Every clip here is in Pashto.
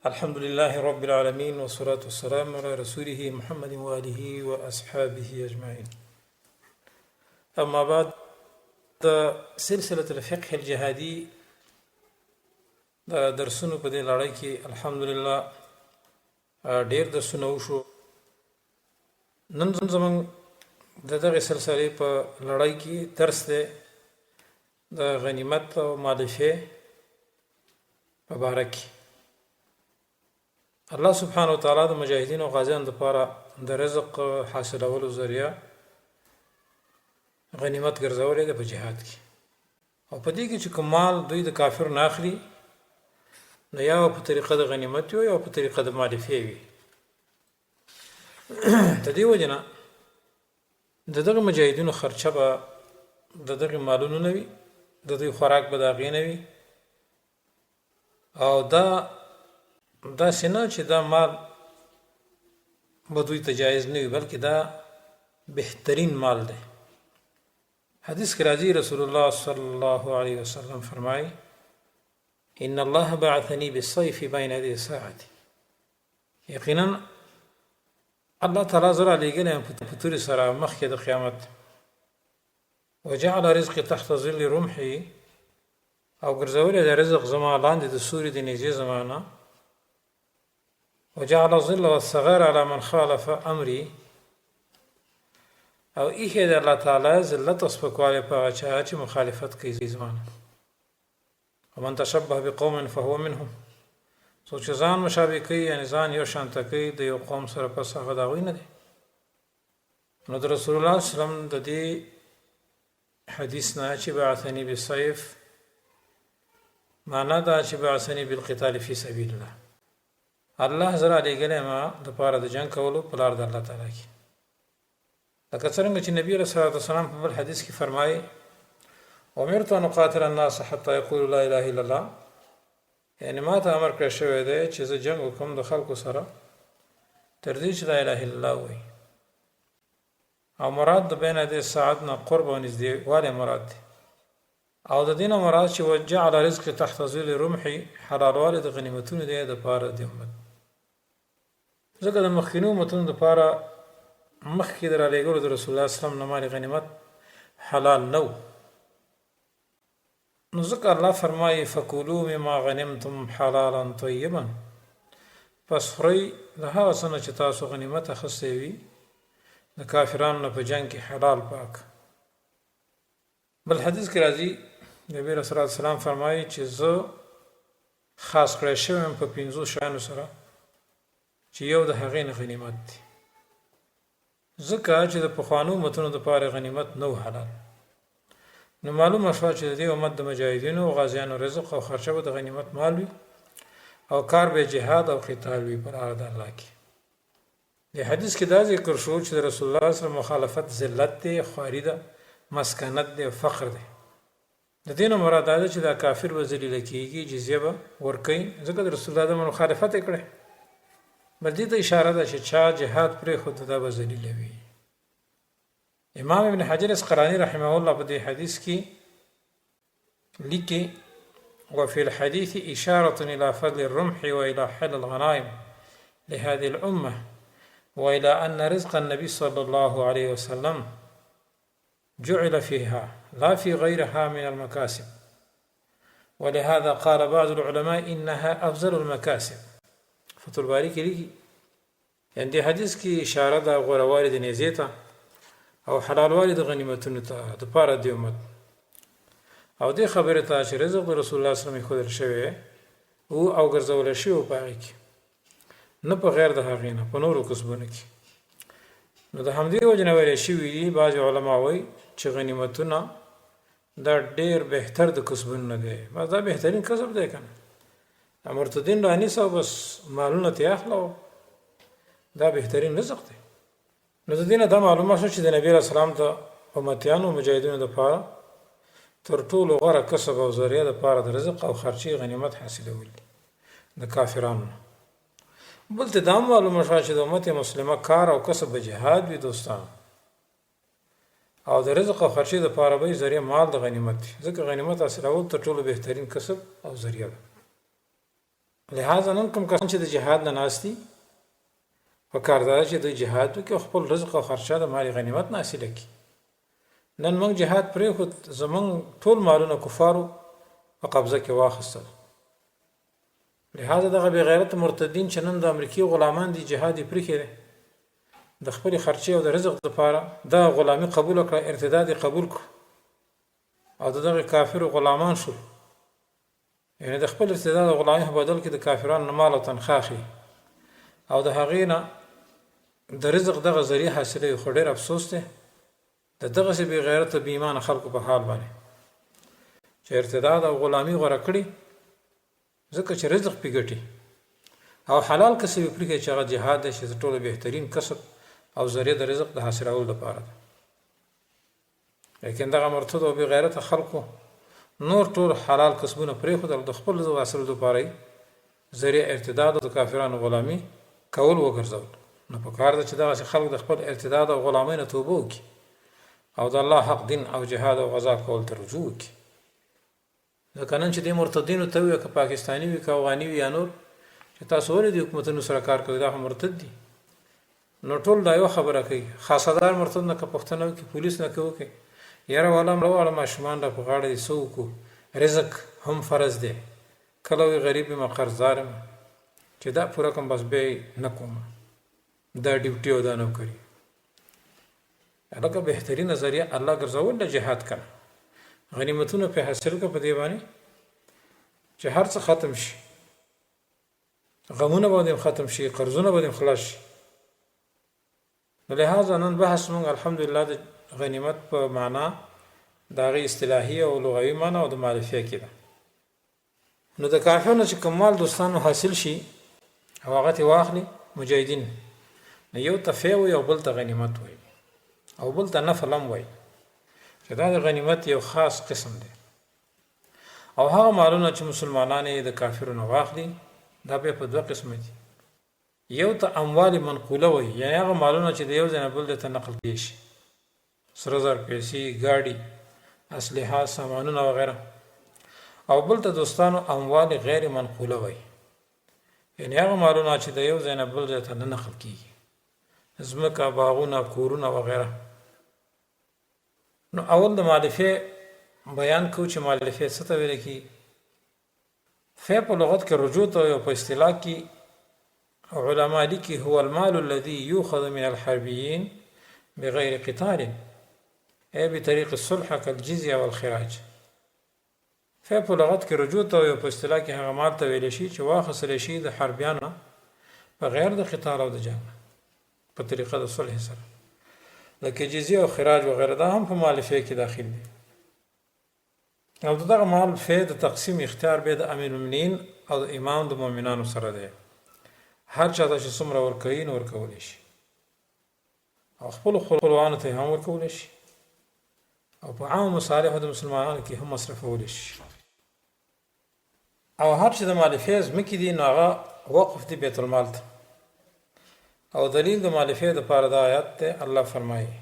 الحمد لله رب العالمين والصلاة والسلام على رسوله محمد وآله وأصحابه أجمعين. أما بعد، د سلسلة الفقه الجهادي د درسونو په دې لړۍ کې الحمدلله ډېر درسونه وشو. نن زموږ د دغې سلسلې په لړۍ کې درس دی د غنیمت او مالفې په باره کې. الله سبحانه وتعالی د مجاهدینو او غازیانو لپاره د رزق حاصلولو ذریعه غنیمت ګرځولې ده په جهاد کې. او په دې کې چې کوم مال دوی د کافر نه اخلي، نو یا په طریقه د غنیمت وي یا په طریقه د مالفې وي. د دې وجې نه د دغه مجاهدینو خرچه به د دغه مالونو نه وي، د دوی خوراک به د هغې نه وي. او دا داسې نه چې دا مال به دوی ته جایز نه وي، بلکې دا بهترین مال دی. حدیث کې راځي، رسول الله صلی الله علیه وسلم فرمایي: ان الله بعثني بالسيف بين يدي الساعة. یقینا الله تعالی زه رالیږلی یم په تورې سره مخکې د قیامت. وجعل رزقي تحت ظل رمحي، او ګرځولی دی رزق زما لاندې د سوري د نیزې زما نه. وجعل الظل والصغار على من خالف امري، او ایښی دی الله تعالی ذلت او سپکوالی په هغه چا چې مخالفت کوي زما نه. ومن تشبه بقوم فهو منهم، څوک چې ځان مشابه کوي، یعنی ځان یو شانته کوي د یو قوم سره، پس هغه د هغوی نه دی. نو د رسول الله صلی الله علیه وسلم د دې حدیث نه چې بعثني بالسیف، معنا دا چې بعثني بالقتال فی سبیل الله، الله زه رالیږلی ما دپاره د جنګ کولو په لار د الله تعالی کې. لکه څرنګه چې نبی علیه الصلاة والسلام په بل حدیث کې فرمایي: امرت ان اقاتل الناس حتی یقولوا لا اله الا الله، یعنی ما ته امر کړی شوی دی چې زه جنګ وکړم د خلکو سره تر دې چې لا اله الا الله وایي. او مراد د بین دې ساعت نه قرب او نږدې والی مراد دی. او د دې نه مراد چې وجعل رزق تحت ظل رمحي، حلالوالی د غنیمتونو دی د پاره د امت، ځکه د مخکینو امتونو دپاره مخکې د رالیږلو د رسول الله اسلام نه مال غنیمت حلال نه و. نو ځکه الله فرمایي: فکلو مما غنمتم حلالا طیبا، پس خورئ د هغه څه نه چې تاسو غنیمت اخیستی وي د کافرانو نه په جنګ کې، حلال پاک. بل حدیث کې راځي، نبی رسول الله سلام فرمایي چې زه خاص کړی شوی یم په پنځو شیانو سره چې یو د هغې نه غنیمت دی. ځکه چې د پخوانو امتونو دپاره غنیمت نه و حلال، نو معلومه شوه چې د دې امت د مجاهدینو او غازیانو رزق او خرچه به د غنیمت مال وي او کار به جهاد او قتال وي په لاره د الله کې. د حدیث کې دا ذکر شو چې د رسول الله سره مخالفت ذلت دی، خواري ده، مسکنت دی او فقر دی. د دې نه مراد دا ده چې دا کافر به ذلیله کیږي، جزیه به ورکوي، ځکه د رسول الله د مخالفت یې کړی. بل دې ته اشاره ده چې چا جهاد پرېښود دا به ذلیله وي. امام ابن حجر عسقلاني رحمه الله په دې حدیث کې لیکي: وفي الحديث إشارة إلى فضل الرمح وإلى حل الغنائم لهذه الأمة وإلى أن رزق النبي صلى الله عليه وسلم جعل فيها لا في غيرها من المكاسب، ولهذا قال بعض العلماء إنها أفضل المكاسب. فتح الباري کې لیکي، یعنی دې حدیث کې اشاره ده غوره والي د نیزې ته او حلالوالي د غنیمتونو ته د پاره د امت، او دې خبرې ته چې رزق د رسول الله صلی الله علیه وسلم ایښودل شوی او او ګرځول شوی په هغې کې، نه په غیر د هغې نه په نورو کسبونو کې. نو د همدې وجې نه ویلی شوي دي، بعضې علما وایي چې غنیمتونه دا ډېر بهتر د کسبونو نه دی، بس دا بهترین کسب دی که نه، مرتدین رانیسه او بس مالونه ترې اخله، دا بهترین رزق دی. نو د دې نه دا معلومه شوه چې د نبي علیه السلام د امتیانو مجاهدینو دپاره تر ټولو غوره کسب او ذریعه دپاره د رزق او خرچې غنیمت حاصلول دي د کافرانو نه. بل ته دا هم معلومه شوه چې د امت مسلمه کار او کسب به جهاد وي دوستانو، او د رزق او خرچې دپاره به یې ذریعه مال د غنیمت وي، ځکه غنیمت حاصلول تر ټولو بهترین کسب او ذریعه ده. لهذا نن کوم کسان چې د جهاد نه ناست دي، په کار دا چې دوی جهاد وکړي او خپل رزق او خرچه د مال غنیمت نه حاصله کړي. نن موږ جهاد پرېښود، زموږ ټول مالونه کفارو په قبضه کې واخیستل. لهذا دغه بې غیرته مرتدین چې نن د امریکې غلامان دي، جهاد یې پرېښی دی، د خپلې خرچې او د رزق دپاره دا غلامي قبوله کړه، ارتداد یې قبول کړ او د دغه کافرو غلامان شول. یعنې د خپل ارتداد او غلامي په بدل کې د کافرانو نه مال او تنخوا اخلي او د هغې نه د رزق دغه ذریعه حاصلوي. خو ډېر افسوس دی د دغسې بې غیرته بې ایمانه خلکو په حال باندې چې ارتداد او غلامي غوره کړي، ځکه چې رزق پې ګټي او حلال کسب یې پرېښی چې هغه جهاد دی، چې تر ټولو بهترین کسب او ذریعه د رزق د حاصلولو لپاره ده. لیکن دغه مرتد او بې غیرته خلکو نور ټول حلال کسبونه پرېښودل او د خپل رزق د حاصلولو لپاره یې ذریعه ارتداد او د کافرانو غلامي کول وګرځول. نو په کار ده چې دغسې خلک د خپل ارتداد او غلامۍ نه توبه وکړي او د الله حق دین او جهاد او غزا کولو ته رجوع وکړي. ځکه نن چې دې مرتدینو ته ووایه، که پاکستاني وي، که افغاني وي یا نور، چې تاسو ولې د حکومتونو سره کار کوئ، دا خو مرتد دي، نو ټول دا یوه خبره کوي. خاصدار مرتد نه که پوښتنه وکړي، پولیس نه که وکړي، یاره والا مړه واړه ماشومان را په غاړه دي، څه وکړو، رزق هم فرض دی. کله وایي غریب یم، قرضدار یم، چې دا پوره کړم بس بیا یې نه کوم دا ډیوټي او دا نوکري. هلکه بهترینه ذریعه الله ګرځول له جهاد کنه، غنیمتونه په حاصل که، په دې باندې چې هر څه ختم شي، غمونه به دې ختم شي، قرضونه به دې خلاص شي. نو لهذا نن بحث مونږ الحمدلله د غنیمت په معنا، د هغې اصطلاحي او لغوي معنا او د معرفیه کې ده. نو د کافر نه چې کوم مال دوستانو حاصل شي او هغه ترې واخلي مجاهدین، نو یو ته فی وایي او بل ته غنیمت وایي او بل ته نفل هم وایي، چې دا د غنیمت یو خاص قسم دی. او هغه مالونه چې مسلمانان یې د کافرو نه واخلي، دا بیا په دوه قسمه دي. یو ته اموال منقوله وایي، یعنې هغه مالونه چې د یو ځای نه بل ځای ته نقل کړی شي، سره زر، پیسې، ګاډي، اسلحه، سامانونه وغیره. او بل ته دوستانو اموال غیر منقوله وایي، یعنې هغه مالونه چې د یو ځای نه بل ځای ته نه نقل کیږي، ځمکه، باغونه، کورونه وغیره. نو اول د مالفې بیان کوو چې مالفې څه ته ویل کیږي. فی په لغت کې رجوع ته وایي او په اصطلاح کې علما لیکي هو المال الذي يؤخذ من الحربيين بغير قتال ای بطريق الصلح كالجزية والخراج. فی په لغت کې رجوع ته وایي او په اصطلاح کې هغه مال ته ویل شي چې واخیستل شي د حربیانو په غیر د قتال او د جنګ په طریقه د صلح سره، لکه جزیه او خراج وغیره، دا هم په مالفه کې داخل دي. او د دغه مال فی د تقسیم اختیار بیا د امیر المؤمنین او د امام د مؤمنانو سره دی. هر چا ته چې څومره ورکوي نو ورکولی شي، او خپلو خپلوانو ته هم ورکولی شي، او په عامو مصالحو د مسلمانانو کې هم مصرفولی شي. او هر چې د مالفې ځمکې دي نو هغه وقف دي بیت المال ته. او دلیل د مالفې دپاره دا آیات دی، الله فرمایي: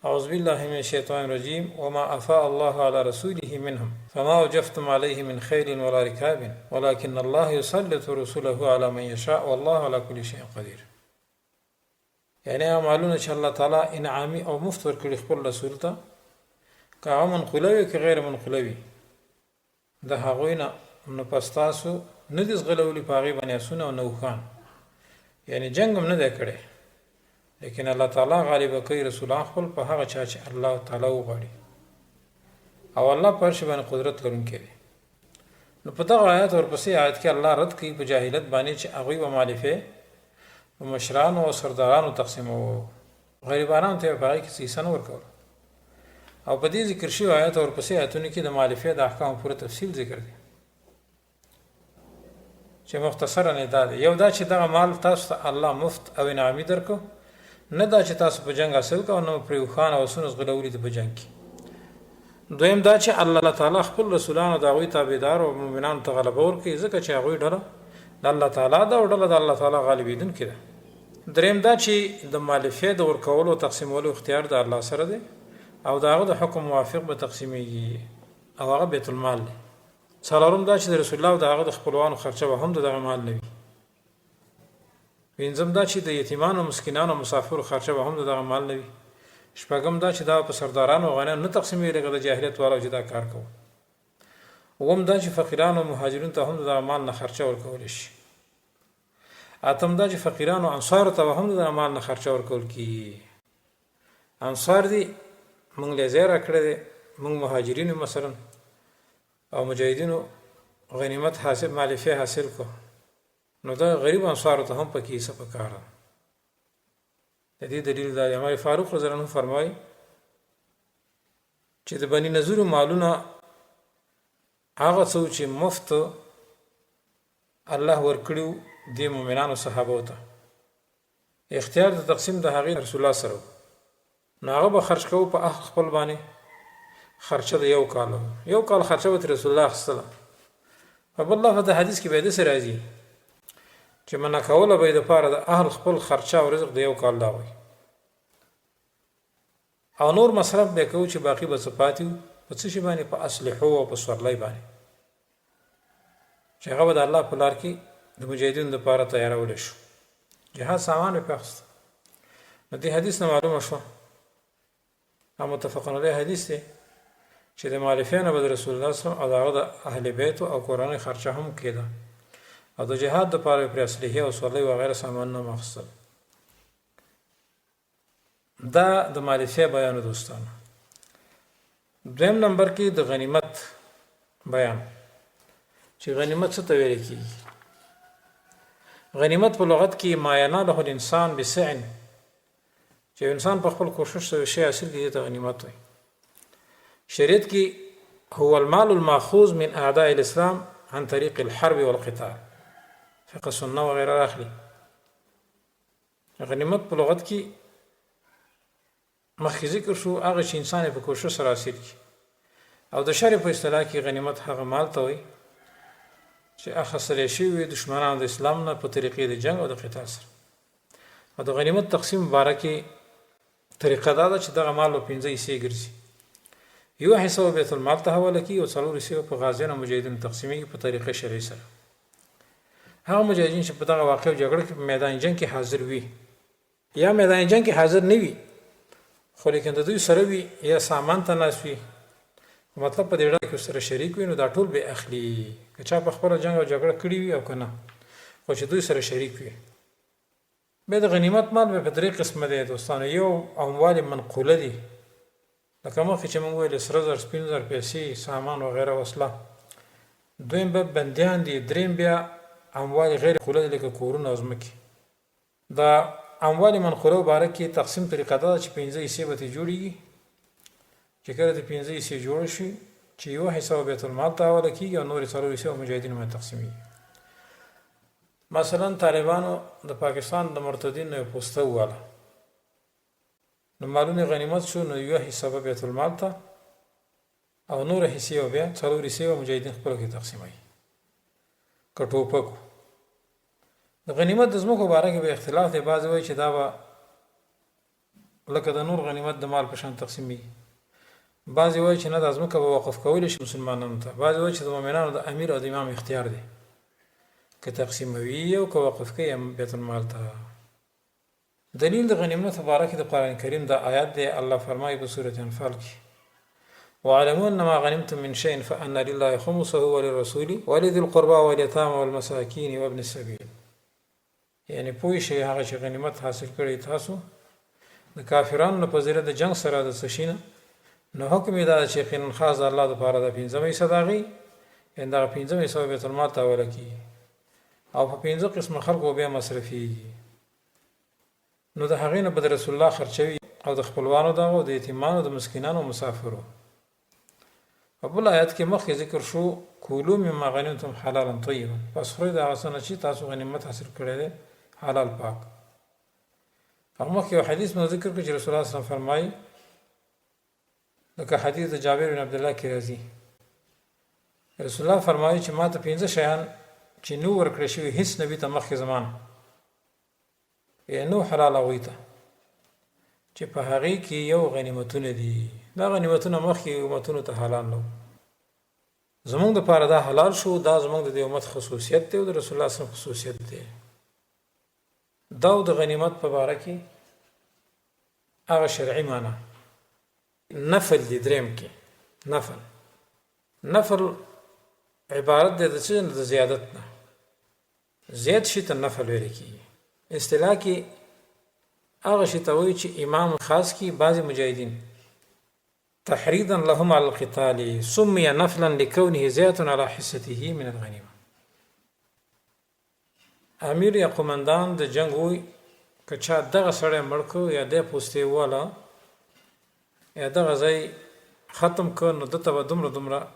أعوذ بالله من الشيطان الرجيم وما أفاء الله على رسوله منهم فما أوجفتم عليه من خيل ولا ركاب ولكن الله يسلط رسله على من يشاء والله على كل شيء قدير. یعنی هغه مالونه چې الله تعالی انعامي او مفت ورکړي خپل رسول ته، که هغه منقوله وي که غیر منقوله وي، د هغوی نه نو پس تاسو نه دي ځغلولي په هغې باندې اسونه او نه اوښان، یعنی جنګ هم نه دی کړی، لیکن الله تعالی غالبه کوي رسولان خپل په هغه چا چې الله تعالی وغواړي، او الله په هر شي باندې قدرت لرونکی دی. نو په دغه آیات ورپسې آیت کې الله رد کوي په جاهلیت باندې چې هغوی به مالفې په مشرانو او سردارانو تقسیموو، غریبانو ته یې په هغې کې څه حصه نه ورکوله. او په دې ذکر شوي آیت او ورپسې آیتونو کې د مالفې د احکامو پوره تفصیل ذکر دی چې مختصرا یې دا دی: یو دا چې دغه مال تاسو ته الله مفت او انعامي درکو، نه دا چې تاسو په جنګ حاصل کړه او نه پرې اوښان او اسونه ځغلولي دي په جنګ کې. دویم دا چې الله تعالی خپل رسولانو د هغوی تابعدار او مؤمنانو ته غلبه ورکوي، ځکه چې هغوی ډله د الله تعالی ده او ډله د الله تعالی غالبېدونکې ده. دریم دا چې د مالفې د ورکولو او تقسیمولو اختیار د الله سره دی او د هغه د حکم موافق به تقسیمیږي، او هغه بیت المال دی. څلورم دا چې د رسول الله او د هغه د خپلوانو خرچه به هم د دغه مال نه وي. پنځم دا چې د یتیمانو، مسکینانو، مسافرو خرچه به هم د دغه مال نه وي. شپږم دا چې دا په سردارانو او غنیانو نه تقسیموي لکه د جاهلیت والو چې دا کار کوو. اووم دا چې فقیرانو او مهاجرینو ته هم د دغه مال نه خرچه ورکول شي. اتم دا چې فقیرانو انصارو ته به هم د دغه مال نه خرچه ورکول کیږي. انصار دي موږ له ځای راکړی دی، موږ مهاجرین یو مثلا او مجاهدینو غنیمت حاصل مالفه حاصل کو، نو دا غریب انصارو ته هم پکې حصه پکار ده. د دې دلیل دا دی، عمر فاروق رضی الله عنه فرمایي چې د بني نظیر مالونه هغه څه چې مفت الله ورکړي دي مؤمنانو صحابه ته، اختیار د تقسیم د هغې رسول الله سره، نو هغه به خرج کوو په اهل خپل باندې خرچه د یو کال، یو کال خرچه به رسول الله اخیستله. په بل لفظ د حدیث کې به داسې راځي چې منع کوله به یې دپاره د اهل خپل خرچه او رزق د یو کال دا وایي، او نور مصرف به کوو چې باقي به څه پاتې وو په څه شي باندې، په اسلحو او په سورلۍ باندې، چې هغه به د الله په لار کې د مجاهدینو دپاره تیارولی شو، جهاد سامان یې پرې اخیسته. نو دې حدیث نه معلومه شوه، او متفق علیه حدیث دی، چې د مالفیانو به د رسول الله صلی الله علیه وسلم او د هغه د اهل بیتو او کورنۍ خرچه هم کېده، او د جهاد دپاره یې پرې اسلحې او سورلۍ وغیره سامانونه هم اخیستل. دا د مالفیا بیان دوستانو. دویم نمبر کې د غنیمت بیان، چې غنیمت څه ته ویل کېږي. غنیمت په لغت کې ما یناله الانسان بسعن، چې انسان په خپل کوشش سره شی حاصل کړي ته غنیمت وایي. شریعت کې هو المال الماخوذ من اعداء الاسلام عن طریق الحرب والقتال، فقه سنه وغیره راخلي. غنیمت په لغت کې مخکې ذکر شو هغه چې انسان یې په کوشش سره حاصل کړي، او د شرع په اصطلاح کې غنیمت هغه مال ته وایي چې اخیستل شوي وي دښمنانو د اسلام نه په طریقې د جنګ او د قتال سره. او د غنیمت تقسیم مباره کې طریقه دا ده چې دغه مال به پنځه حصې ګرځي، یوه حصه به بیت المال ته حواله کېږي او څلور حصې به په غازیانو او مجاهدینو تقسیمېږي په طریقه شرعي سره. هغه مجاهدین چې په دغه واقع او جګړه کې په میدان جنګ کې حاضر وي یا میدان جنګ کې حاضر نه وي خو لیکن د دوی سره وي یا سامان ته ناست وي، مطلب په دې ډله کې سره شریک وي، نو دا ټول به اخلي، که چا په خپله جنګ او جګړه کړې وي او که نه، خو چې دوی سره شریک وي. بیا د غنیمت مال به په درې قسمه دی دوستانو. یو اموال منقوله دي، لکه مخکې چې موږ ویل سره زر، سپین زر، پیسې، سامان وغیره، وسله. دویم به بندیان دي. دریم بیا اموال غیر منقوله دي، لکه کورونه او ځمکې. د اموال منقوله باره کې تقسیم طریقه دا ده چې پنځه حصې به ترې جوړېږي، چې کله ترې پنځه حصې جوړ شي چې یوه حصه به بیت المال ته حواله کېږي او نورې څلور حصې به مجاهدینو باندې تقسیمېږي. مثلا طالبانو د پاکستان د مرتدینو یو پوسته وواله، نو مالونه غنیمت شو، نو یوه حصه به بیت المال ته او نور حصې به بیا څلور حصې به مجاهدین خپلو کې تقسیموي. که ټوپک و. د غنیمت د ځمکو باره کې به اختلاف دی، بعضې وایي چې دا به لکه د نور غنیمت د مال په شان تقسیمېږي، بعضې وایي چې نه دا ځمکه به وقف کولی شي مسلمانانو ته، بعضې وایي چې د مؤمنانو د امیر او د امام اختیار دی که تقسیموي او که وقف کوي بیت المال ته. دلیل د غنیمت په باره کې د قرآن کریم دا آیات دی، الله فرمایي په سورة انفال کې: واعلموا أن ما غنمتم من شيء فأن لله خمسه وللرسول ولذي القربى واليتامى والمساكين وابن السبيل. یعنی پوه شئ هغه چې غنیمت حاصل کړی تاسو د کافرانو نه په ذریعه د جنګ سره د څه شي نه، نو حکم یې دا ده چې یقینا خاص د الله دپاره دا پنځمه حصه د هغې، یعنې دغه پنځمه حصه به بیت المال ته حواله کېږي او په پنځه قسمه خلکو بیا مصرفېږي. نو د هغې نه به د رسول الله خرچوي او د خپلوانو دغه او د یتیمانو، د مسکینانو او مسافرو. په بل آیت کې مخکې ذکر شو: کولو مما غنمتم حلالا طیبا، پس خورئ د هغه څه نه چې تاسو غنیمت حاصل کړی دی حلال پاک. او مخکې یو حدیث مو ذکر کړ چې رسول الله صلی الله علیه وسلم فرمایي، لکه حدیث د جابر بن عبدالله کې راځي، رسول الله فرمایي چې ما ته پنځه شیان چې نو ورکړی شوي هیڅ نبي ته مخکې زمان یې نو حلال هغوی ته، چې په هغې کې یو غنیمتونه دي. دا غنیمتونه مخکې امتونو ته حلال نه وو. زمونږ د پاره دا حلال شو، دا زمونږ د دې امت خصوصیت دی او د رسول الله صلی الله علیه وسلم خصوصیت دی. دا د غنیمت په باره کې هغه شرعي معنا نفل دی. دریم کې نفل، نفل عبارت دی د څه نه؟ د زیادت نه. زیات شي ته نفل ویل کېږي. اصطلاح کې هغه شي ته وایي چې امام خاص کی بعضې مجاهدین تحريضا لهم على القتال، سمي نفلا لكونه زيادة على حصته من الغنيمة. امیر یا قومندان د جنگ وای که چا دغه سړی مړ کړ یا دی پوستې والا یا دغه ځای ختم کړ، نو ده ته به دومره دومره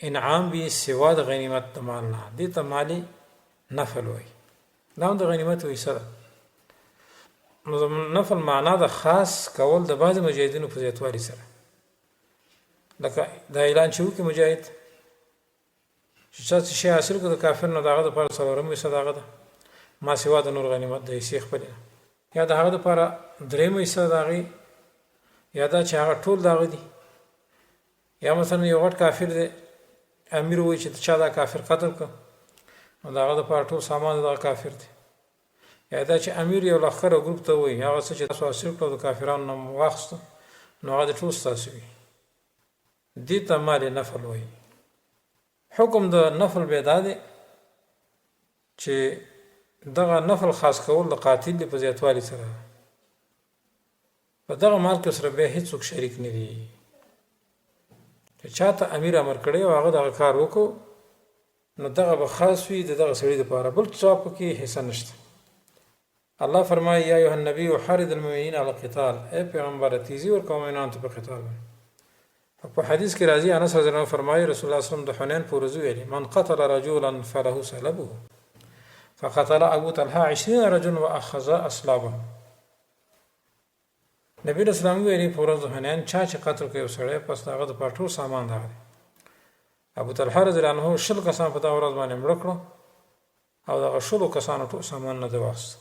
انعام وي سوا د غنیمت د مال نه. دې ته مالي نفل وایي. دا هم د غنیمت حصه ده. نو د نفل معنا د خاص کول د بعضې مجاهدینو په زیاتوالي سره، لکه دا اعلان چې وکړي مجاهد چې چا څه شی حاصل کړ د کافر، نو د هغه دپاره څلورم حصه د هغه ده، ما سوا د نور غنیمت د حصې خپلې ده، یا د هغه دپاره درېیمه حصه د هغې، یا دا چې هغه ټول د هغه دي. یا مثلا یو غټ کافر دی، امیر وایي چې چا دا کافر قتل کړ، نو د هغه دپاره ټول سامان د دغه کافر دی. یا دا چې امیر یو لښکر او ګروپ ته وایي هغه څه چې تاسو حاصل کړو د کافرانو نه مو واخیستو، نو هغه د ټول ستاسو وي. دې ته مال نفل وایي. حکم د نفل بیا دا دی چې دغه نفل خاص کول د قاتل دی په زیاتوالي سره، په دغه مال کې سره بیا هیڅوک شریک نه دي. چې چاته امیر امر کړی او هغه دغه کار وکړو، نو دغه به خاص وي د دغه سړي دپاره، بل چا پکې حصه نشته. الله فرمایي یا ایها النبی حرض المؤمنین علی القتال، ای پیغمبره تیزی ورکوه مؤمنانو ته په قتال باندې. په حدیث کې راځي انس رضی الله عنه فرمایي رسول الله صلی الله علیه وسلم د حنین په ورځ ویلي من قتل رجلا فله سلبه، فقتل ابو طلحه 20 رجلا واخذ اسلابه. نبی علیه السلام ویلي په ورځ د حنین چا چې قتل کړ یو سړی، پس د هغه دپاره ټول سامان دغه دی. ابو طلحه رضی الله عنه 20 کسان په دغه ورځ باندې مړه کړو او دغه 20 کسانو ټول سامان نه دی واخیست.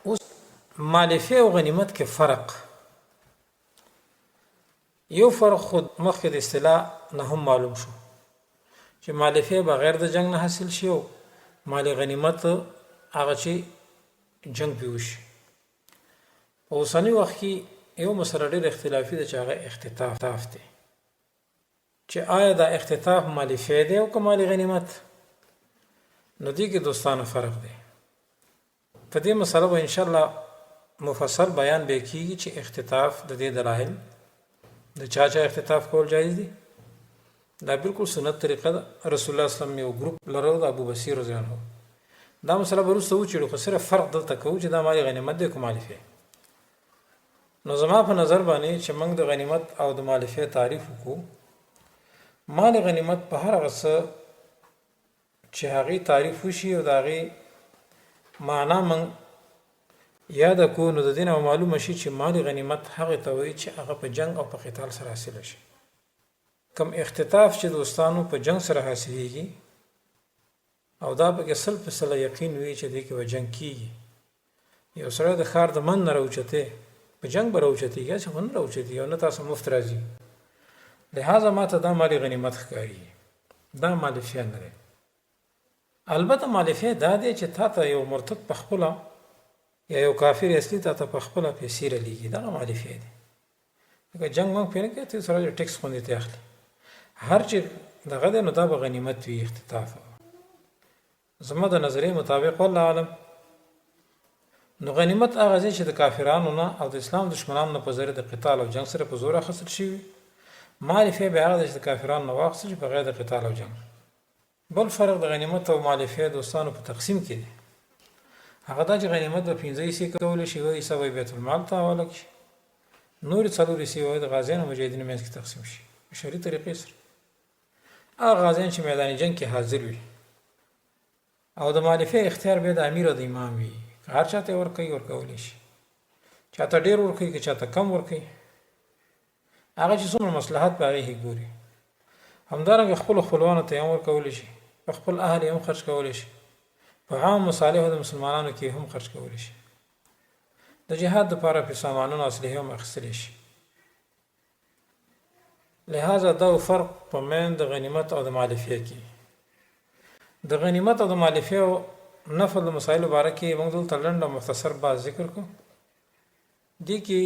اوس مالفې او غنیمت کې فرق، یو فرق خود مخکې د اصطلاح نه هم معلوم شو چې مالفې بغیر د جنگ نه حاصل شي او مال غنیمت هغه چې جنگ پې وشي. په اوسني وخت کې یو مسله ډېره اختلافي ده چې هغه اختطاف دی، چې آیا دا اختطاف مالي فی دی او که مالي غنیمت؟ نو دې کې دوستانو فرق دی. په دې مسله به انشاءالله مفصل بیان به کیږي چې اختطاف د دې دلایل، د چا چا اختطاف کول جایز دي. دا بالکل سنت طریقه ده. رسول الله صلی الله علیه وسلم یو ګروپ لرل د ابو بصیر رضی الله عنه. دا مسله به وروسته وڅېړو، خو صرف فرق دلته کوو چې دا مالي غنیمت دی که مالي فی. نو زما په نظر باندې چې موږ د غنیمت او د مالي فی تعریف وکړو، مال غنیمت په هر هغه څه چې هغې تعریف وشي او د هغې معنا موږ یاده کړو، نو د دې نه به معلومه شي چې مال غنیمت هغې ته وایي چې هغه په جنګ او په قتال سره حاصله شي. کوم اختطاف چې دوستانو په جنګ سره حاصلېږي او دا پکې 100% یقین وي چې دې کې به جنګ کیږي، یو سړی د ښار د من نه راوچتې په جنګ به راوچتېږي، هسې خو نه راوچتېږي او نه تاسو مفت راځي. لهذا ما ته دا مال غنیمت ښکاري، دا مال فیه نه دی. البته مال فیه دا دی چې تا ته یو مرتد په خپله یا یو کافر اصلي تا ته په خپله پیسې رالیږي، دغه مال فیه دی. لکه جنګ مونږ پرې نه کوي، ته سره ټیکس خوندې ته اخلي، هر چې دغه دی نو دا به غنیمت وي اختطاف. زما د نظریې مطابق والله عالم، نو غنیمت هغه ځای چې د کافرانو نه او د اسلام دشمنانو نه په ذریعه د قتال او جنګ سره په زور اخیستل شوي وي. مال فیه بیا هغه دی چې د کافرانو نه واخیستل شي بغیر د قتال او جنګ. بل فرق د غنیمت او مال فیه دوستانو په تقسیم کې دی، هغه دا چې غنیمت به 5 حصې کولی شي، یوه حصه به بیت المال ته حواله کړي، نورې 4 حصې به د غازیانو مجاهدینو منځ کې تقسیم شي په شرعي طریقې سره. هغه غازیان چې میدان جنګ کې حاضر وي او د مالفې اختیار بیا د امیر او د امام وي، که هر چاته یې ورکوي ورکولی شي، چاته ډېر ورکوي که چاته کم ورکوي، هغه چې څومره مصلحت په هغې کې ګوري. همدارنګه خپلو خپلوانو ته یې هم ورکولی شي، په خپل اهل یې هم خرج کولی شي، په عام مصالحو د مسلمانانو کې هم خرج کولی شي، د جهاد دپاره پرې سامانونه او اسلحې هم اخیستلی شي. لهذا دا فرق په مین د غنیمت او د مالفیه کې. د غنیمت او د مالفیه او نفل د مسایلو باره کې موږ دلته لنډ او مختصر بحث ذکر کو. دې کې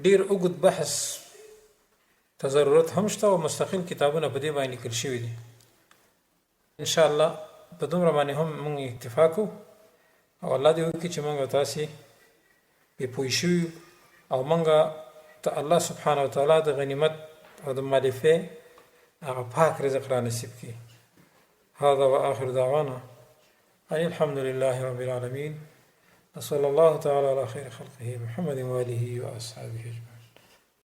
ډیر اوږد بحث ته ضرورت هم شته او مستقل کتابونه په دې باندې لیکل شوي دي. ان شاء الله په دومره باندې هم موږ اکتفا کوو او الله دې وکړي چې موږ تاسې پرې پوه شوي او موږ ته الله سبحانه وتعالی د غنیمت او د مالفې هغه پاک رزق را نصیب کړي. هذا وآخر دعوانا أن الحمد لله رب العالمين، وصلى الله تعالى على خير خلقه محمد وآله وأصحابه أجمعين.